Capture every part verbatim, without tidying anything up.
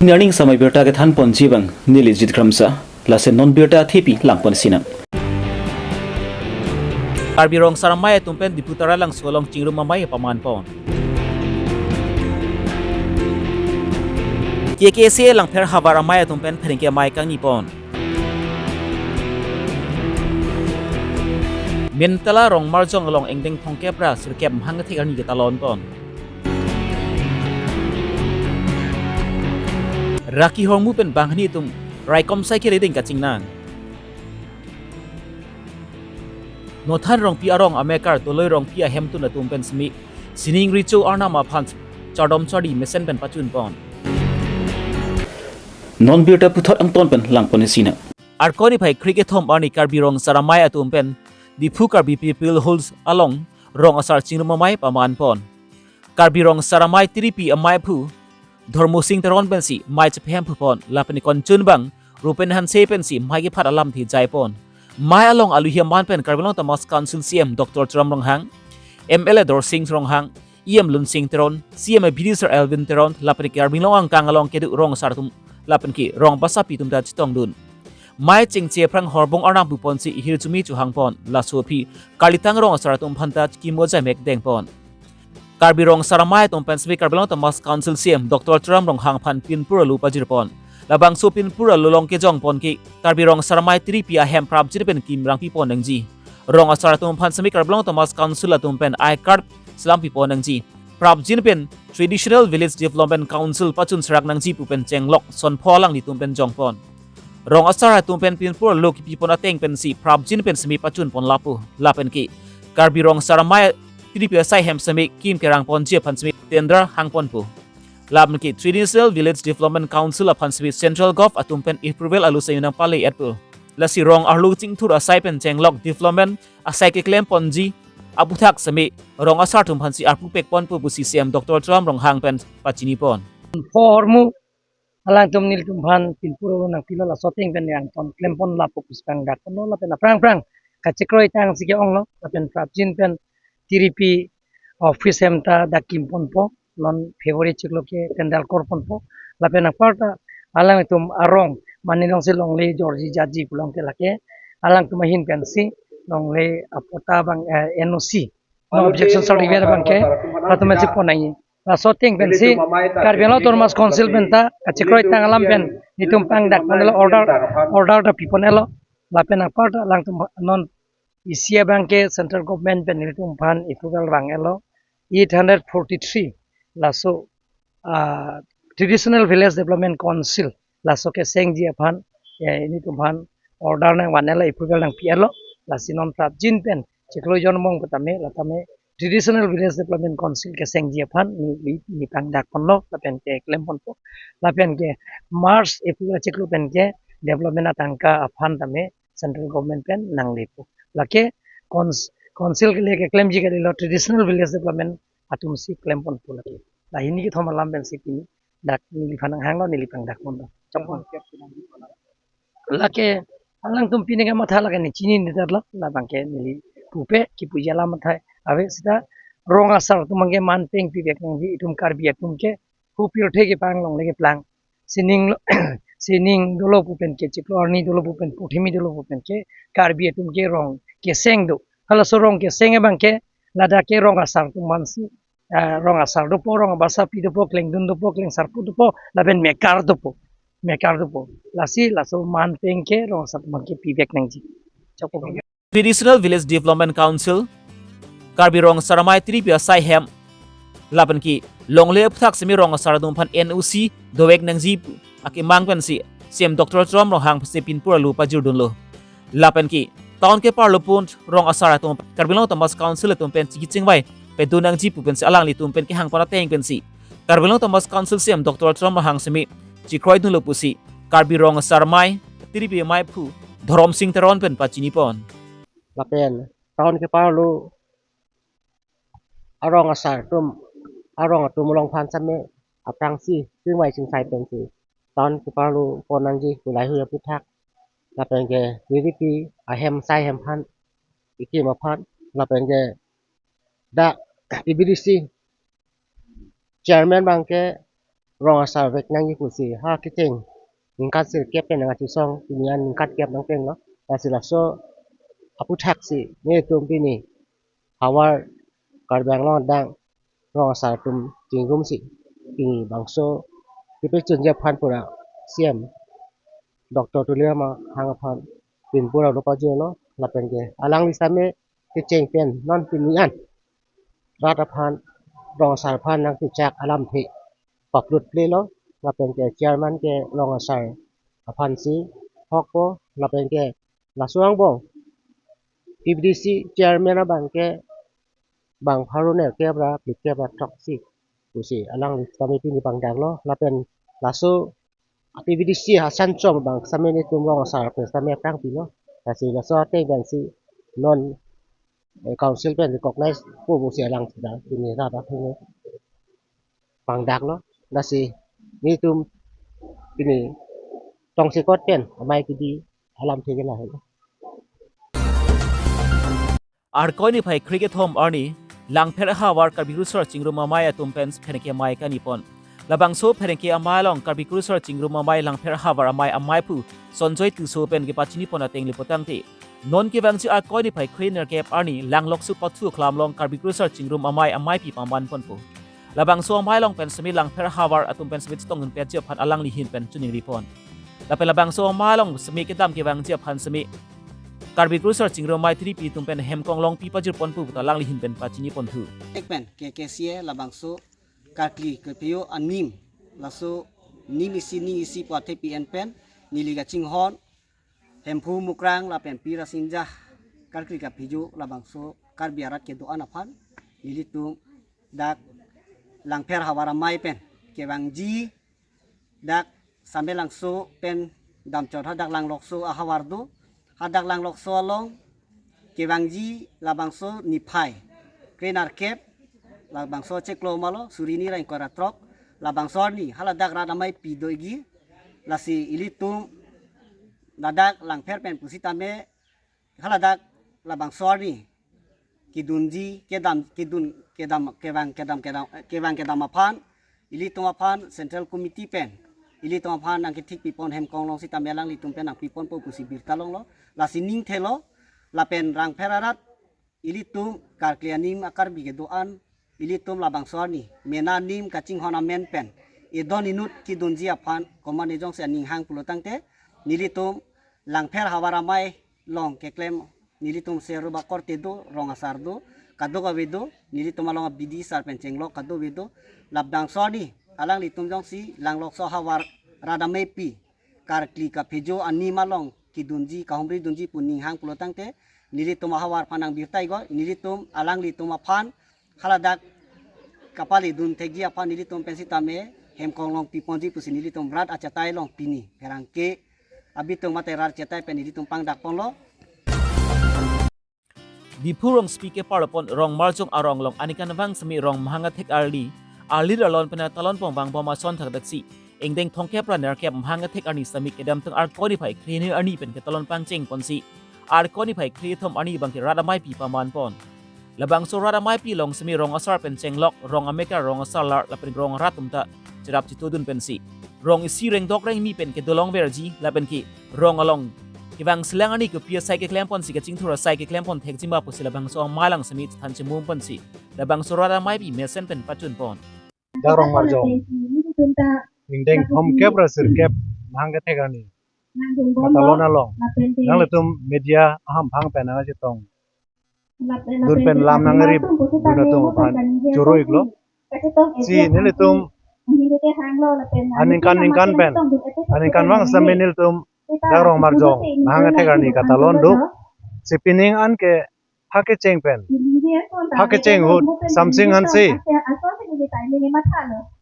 Pini arni samai birta kethan ponji abang neli Jit Kramsa, laso non birta thepi lang pon sinang. Karbi Rong Asar Amei atum pen Diphu Taralangso along chingrum amei paman pon. K K C A Langpher havar amei atum pen pherangke amei kangni pon. Mintala Rongmarjong along ingdeng thomkep ra sirkep mhang thek arni ketalon pon. Raki hormu pen banghini atum raikom sai keleding kachingnang. Nothan Rongpi arong amekar Doloi Rongpi ahemtun atum pen simi sining recho arnam aphan chardom chardi mesen pen pachun pon. Non birta puthot angton pen lang pon sinang. Arkoi niphai kre-kethom arni Karbi Rong Asar Amei atum pen Diphu Karbi People Halls along rong asar chingrum amei paman pon. Karbi Rong Asar Amei tiripi amei aphu Dhormo Sing Teron pensi mei chephem phu pon, lapen konchun abang Rupen Hanse pensi mei kephat alamthe jai pon. Mei along aluhi aman pen Karbi Anglong Autonomous Council C E M Doctor Tuliram Ronghang, M L A Dorsing Ronghang, E M Lunsing Teron, C E M A B D Sir Elwin Teron, lapen ke Karbi Anglong angkang along kedo rong asar atum, lapen ke rong basapi atum ta chetongdun. Mei chingche aphrang horbung arnam pu ponsi ihirjume chohang pon, laso aphi karlitang rong asar atum aphanta kimo jaimek deng pon. Karbi Rong Asar Amei atum pen simi Karbi Anglong Autonomous Council C E M Doctor Tuliram Ronghang aphan pinpur alu pajir pon. Labangso pinpur alu along kejong pon ke Karbi Rong Asar Amei tiripi ahem prapjin pen kim rangpi pon nangji. Rong asar atum aphan simi Karbi Anglong Autonomous Council atum pen I card selam pi pon nangji. Prapjin pen Traditional Village Development Council pachun serak nangji pu pen chenglok son pho alanglitum pen jong pon. Rong asar atum pen pinpur alu kipi pon ateng pensi prapjin pen simi pachun pon lapu, lapen ke Karbi Rong Asar Amei tiripi asai hem simi kim kerang ponji aphan simi tender hang pon pu. Lapen ke Traditional Village Development Council aphan simi Central Gov atum pen approval alu simi nangpale-et pu. Lasi rong arlo chingthur asai pen chenglok development asai keklem ponji aputhak simi rong asar atum aphansi arpu pek pon pu pusi C E M Doctor Tuliram Ronghang pen pachini pon. Pho hormu alangtum nelitum aphan pinpur alu nangpilo, laso ateng pen nangton klem pon lapu pusi pangdak ponlo, lapen aphrang aphrang kachekroi tangsi ke-onglo, lapen prapjin pen tiripi office hem ta dak kim ponpo, non February chiklo ke tender kor ponpo, lapen anparta alangtum arong mane alongsi longle jorji jaji pulote lake alangtum ahin pensi longle apatta abang, eh, N O C, non objection certificate abangke, latum si pon nangji. Laso ateng pensi Karbi Anglong Autonomous Council penta kachekroi tang alam pen nelitum pangdak ponlo, order, order ta pi ponlo. Lapen anparta alangtum non isi abangke Central Government pen nelitum aphan approval vang-etlo, eight hundred forty-three laso, ah, Traditional Village Development Council laso kesengji aphan, eh, nelitum aphan order nangvan-etlo, approval nangpi-etlo. Lasi non prapjin pen chiklo jon mong petame, latame Traditional Village Development Council kesengji aphan ne, ne, ne pangdak ponlo, lapen ke klem ponpo. Lapen ke March, April achiklo pen ke development atangka aphan tame Central Government pen nanglepo. Lake cons-, council kele keklemji kalilo, Traditional Village Development atum si klem ponpo lake. La hini kethom alam pensi pini dak neliphan nanghanglo, neli pangdak ponlo. Lake alangtum pini kamatha lake ne chinine detlo, labangke neli pupe kipuji alam matha ave seta rong asar atum abangke man peng pivek nangji, itum Karbi atum ke hu pirthe kepang longle keplang. Sining lo, sining dolo pu pen ke, chiklo arni dolo pu pen, puthimi dolo pu pen ke, Karbi atum ke rong keseng do. Halaso rong keseng abangke ladak ke rong asar atum aphansi, ah, rong asar dopo, rong basapi dopo, klengdun dopo, klengsarpo dopo, lapen mekar dopo, mekar dopo. Lasi laso man peng ke rong asar atum abangke pivek nangji. Chokpo. Traditional Village Development Council, Karbi Rong Asar Amei tiripi asai hem, lapen ke longle aputhak simi rong asar atum aphan N O C dovek nangji pu akemang pensi C E M Doctor Tuliram Ronghang pensi pinpur alu pajirdunlo. Lapen ke town keparlo pon rong asar atum Karbi Anglong Autonomous Council atum pen chingki chingvai pedun nangji pu pensi alanglitum pen kehang pon ateng pensi Karbi Anglong Autonomous Council C E M Doctor Tuliram Ronghang simi chekroidunlo pusi Karbi Rong Asar Amei tiripi amei aphu Dhorom Sing Teron pen pachini pon. Lapen town keparlo arong asar atum, arong atum along aphan sami aphrangsi chingvai chingsai pensi town keparlo pon nangji, kulai hui aputhak. Lapen ke tiripi ahem sai hem aphan, ikim aphan, lapen ke dak P V D C chairman abangke rong asar vek nangji pusi ha kecheng ningkan sirkep pen nangkachesong pini an ningkan kep nangpenglo. Lasi laso aputhak si netum pini havar Karbi Anglong adang rong asar atum chingrumsi pini bangso kepachunji aphan pura C M Doctor Tuliram Ronghang aphan pinpura lo pajirlo lapen ke alangli same kecheng pen non pini an rat aphan rong asar aphan nangkechak alamthe paplutplelo lapen ke chairman ke rong asar aphansi hokpo lapen ke laso angbong P V D C chairman abang ke bang pharo nerkep ra phlikep ra throksi pusi alangli same pini pangdaklo lapen laso P V D C asan chom bang same netum rong asar pen same aphrang pilo. Lasi laso ateng pensi non eh, council pen recognize po pusi alang sida pini rat atum pangdaklo. Lasi netum pini tongsekot pen amei kidi alamthe ke lahelo. Arkoi niphai krekethom arni Langpher havar Karbi Kurusar Chingrum Amei atum pen pherangke amei kanipon. Labangso pherangke amei along Karbi Kurusar Chingrum Amei Langpher havar amei ameiphu Sonjoy Tisso pen kepachinipon ateng le pulotangte, non kevangji Arkoi niphai krenerkep arni Langlokso pathu aklam along Karbi Kurusar Chingrum Amei ameipi pamanponpo. Labangso amei along pen semi Langpher havar atum pen semi chetongdunpetji aphan alangli ahin pen chiningripon. Lapen labangso amei along semi kedam kevangji aphan semi Karbi Kurusar Chingrum Amei thiripi atum pen hemkonglong pipajirponpo puta alangli ahin pen pachiniponthu. Ek pen K K C A labangso karkli kepho anim, laso nim isi ning isi pu athe P N pen neli kachinghon Hemphu Mukrang lapen Pi Rasinja karkli kaphojo labangso Karbi arat kedo-an aphan nelitum dak Langpher havar amei pen kevangji dak Samelangso pen damchot hadak Langlokso ahavar do, hadak Langlokso along kevangji labangso niphai krenerkep labangso chiklo malo suri ni ra ingkoi ra throk labangso arni haladak rat ameipi doji. Lasi ilitum ladak Langpher pen pusitame haladak labangso arni kedunji kedam kedun kedam kevang kedam kedam eh, kevang kedam aphan ilitum aphan Central Committee pen ilitum aphan nangkethik pipon hemkonglong sitame alanglitum pen nangpiponpo pusi birta longlo. Lasi ning thelo lapen Langpher arat ilitum karkli anim a-Karbi kedo-an ilitum labangso arni mena nim kachinghon amen pen edon inut kedunji aphan komat nejongsi aning hang pulotangte nelitum Langpher havar amei along keklem nelitum seru bakor te do, rong asar do, kadokave do, nelitum along B D sar pen chenglok kadokave do, labangso arni alanglitum jongsi Langlokso ahavar rat ameipi karkli kaphojo anim along kedunji kahumri dunji pu ning hang pulotangte nelitum ahavar aphan nangbirta iknon, nelitum alanglitum aphan haladak kapale dun thekji aphan nelitum pen sitame hemkonglong piponji pusi nelitum rat achetai along pini pherangke abitung mate rat achetai pen nelitum pangdakponlo. Diphu rong speaker parlopon rong marjong arong along aningkanvang semi rong mahang athek arli, arli arlon pen talonpon vangbom ason thakdaksi ingdeng thomkep ra nerkep mahang athek arni semi kedamtang Arkoi niphai krehini arni pen ketalon pangchengponsi Arkoi niphai krethom arni abangke rat ameipi pamanpon. Labangso rat ameipi along semi rong asar pen chenglok, rong amekar, rong asarlar lapen rong arat atum ta cherap chetudun pensi rong isi rengdok rengmi pen kedolongverji lapen ke rong along kevang selang arni kopi asai keklemponsi kachingthur asai keklempon thekjima pusi labangso amei along semi chethan chemumponsi labangso rat ameipi mesen pen pachunpon. Dak rong marjong ingdeng thomkep ra sirkep mahang kethek arni katalon along nanglitum media ahamphang pen nangchetong dun pen lam nangrip dun atum aphan choro iklo. Si nelitum aningkan ningkan pen aningkanvang sitame nelitum dak rong marjong mahang athek arni katalon do. Si pining an ke ha kecheng pen ha kecheng ahut Samsing Hanse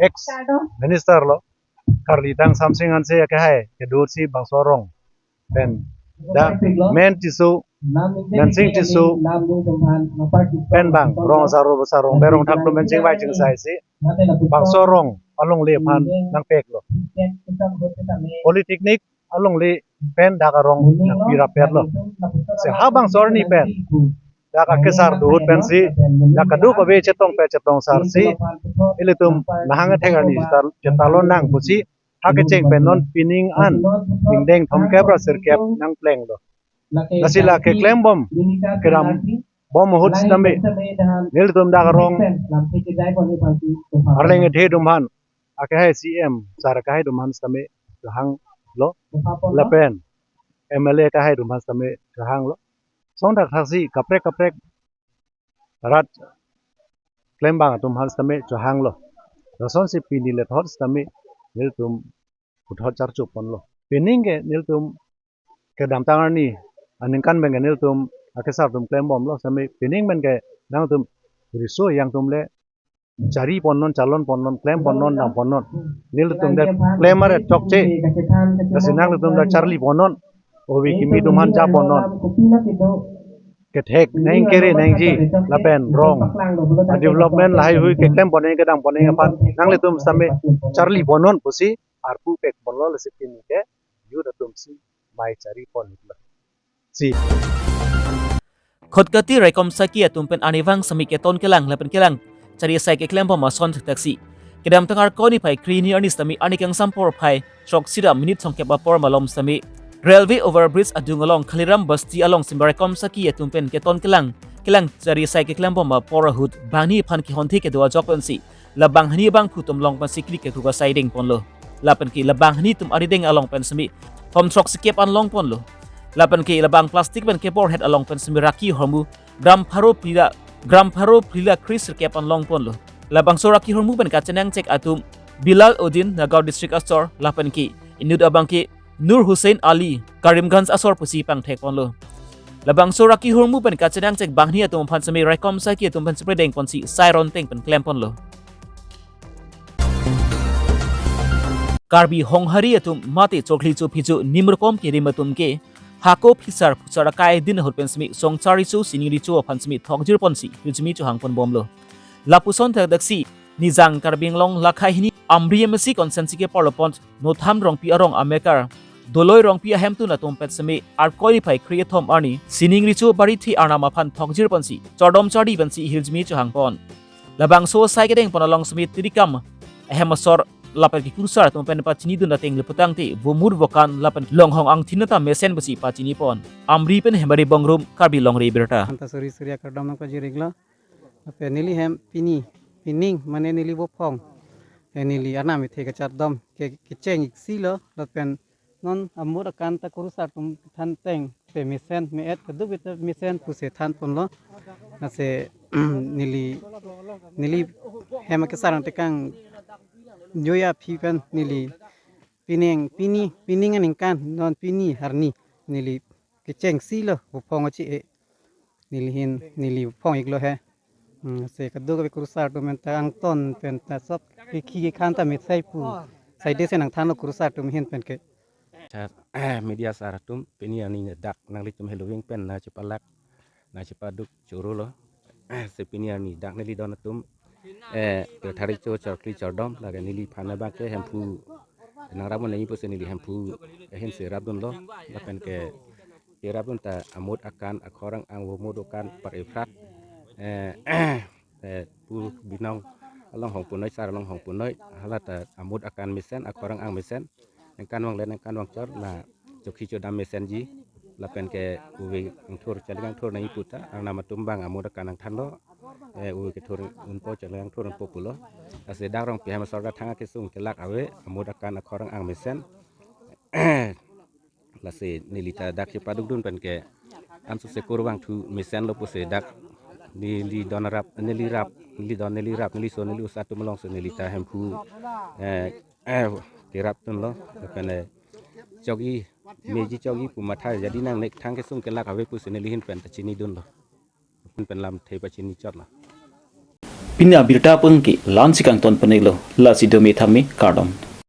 ex minister lo, karli tang Samsing Hanse akehai kedo si bangso arong pen dak Men Tisso, Mensing Tisso pen bang rong asar, rong asar, rong berong thak lo Mensing Vai Chingsai si bangso arong alongle aphan nangpeklo. Polytechnic alongle pen dak arong nangpirap petlo. Si ha bangso arni pen dak akesar do ahut pensi, dak kadokave chetong pe chetong sar si, ilitum nahang atheng arni chetal-, chetalon nang pusi, ha kecheng pen non pining an, ingdeng thomkep ra sirkep nangplenglo. Lasi la keklembom, kedambom ahut sitame, nelitum dak arong arleng ethe atum aphan, akehai C M sar akehai atum aphan sitame chohanglo, lapen M L A akehai atum aphan sitame chohanglo. Song dak thaksi kaprek kaprek rat klembang atum aphan sitame chohanglo. Lasonsi pini lethot sitame nelitum puthot charcho ponlo. Pining ke nelitum kedamtang arni aningkan pen ke nelitum akesar atum klembomlo sitame, pining pen ke nangtum riso yang atum le chari ponnon, chalon ponnon, klem ponnon, dam ponnon. Nelitum dak klem aret chokche. Lasi nangtum dak charli ponnon. Ove kimi atum aphan ja ponnon. Kethek nangkere nangji lapen rong a-development lahai hui keklem ponnon, kedam ponnon aphan nanglitum sitame charli ponnon pusi arpu pek ponlo. Lasi pini ke youth atum si mei chari pon hitlo. Si. Khatkhati raikom saki atum pen arnivang sitame keton kelang lapen kelang chari asai keklembom ason thakthak si. Kedamtang Arkoi niphai krehini arni sitame arni kangsam porphai throksi ra minute thomkep apor malom sitame railway overbridge adung along Khaliram Basti along sitame raikom saki atum pen keton kelang, kelang chari asai keklembom apor ahut banghini aphan kehonthe kedo ajok pensi, la banghini abangphu atum along pensi kri kekruk asai deng ponlo. Lapen ke la banghini atum arideng along pen sitame thom throksikep an long ponlo. Lapen ke labang plastic pen keborhet along pen sitame raki ahormu gram pharo phli ra, gram pharo phli ra kresirkep an long ponlo. Labangso raki ahormu pen kachenangchek atum Bilal Uddin, Nagaon district asor, lapen ke inut abang ke Nur Hussain Ali, Karimganj asor pusi pangthek ponlo. Labangso raki ahormu pen kachenangchek banghini atum aphan sitame raikom saki atum pen chepredeng ponsi sai ronteng pen klem ponlo. Karbi Honghari atum mate chokli chophicho nimrokom kerim atum ke hako phisar phusar akai din ahut pen sitame songcharicho sining richo aphan sitame thokjir ponsi hirjume chohang ponbomlo. Lapuson thakthak si Nijang Karbi Anglong lakha hini Amri M A C constituency keparlo pon Notham Rongpi arong amekar Doloi Rongpi ahemtun atum pen sitame Arkoi niphai krethom arni sining richo barithe arnam aphan thokjir ponsi chordom chardi pensi hirjume chohang pon. Labangso asai kedeng pon along sitame tirikam ahem asor lapen ke kurusar atum pen pachinidun ateng le putangte vomur vokan lapen longhong angthin ta mesen pusi pachini pon. Amri pen Hemari Bongrung, Karbi Longri Abirta. Anta suri suri akardom nangpajir-iklo. Lapen neli hem pini, pining mane neli vophong, eh, neli arnam ethe kachardom ke, kecheng-ik silo. Lapen non amut akan ta kurusar atum than teng pe mesen me-et kaduk beta mesen pusi than ponlo. Lasi neli, neli hem akesar angtekang joya aphi pen neli pining, pini, pining aningkan, non pini arni neli kecheng silo vophong achi e. Neli hin, neli vophong-iklo he. Hmm, lasi kadokave kurusar atum pen ta angton pen ta sop kekhi kekhan ta metsai pu. Saide si nangthanlo kurusar atum ahin pen ke. Sar, eh, media sar atum, pini arni dak nanglitum heloving pen nangchepalak, nangchepaduk chorolo. Eh, lasi pini arni dak neli don atum, eh, tharicho chorkli chordom, lake neliphan abang ke Hemphu nangrapdun nangji pusi neli Hemphu ahin si rapdunlo. Lapen ke kerapdun ta amut akan akhor ang-ang, vomur vokan par ephrat, eh, eh, pu binong along hong punoi, sar along hong punoi, hala ta amut akan mesen, akhor ang-ang mesen, ningkan vanglet ningkan vangchor la chokhi chodam mesenji. Lapen ke ove angthur, chalik angthur nangji pu ta arnam atum abang amut akan nangthanlo. Eh, ove kethur unpo, chalik angthur unpo pulo. Lasi dak Rongpi ahem asor ta thang akesung kelak ave, amut akan akhor ang-ang mesen. Lasi neli ta dak chepadukdun pen ke ansose kurvangthu mesenlo pusi dak neli don rap, neli rap, neli don, neli rap, neli so, neli oso atum along si neli ta Hemphu, eh, eh, kerapdunlo. Lapen, eh, chokji, meji chokji pu matha jadi nang nek thang kesung kelak ave pusi neli ahin pen ta chinidunlo. Ahin pen lamthe pachini chotlo. Pini abirta pen ke la-ansi kangton pon-iklo, lasi dome thame kardom.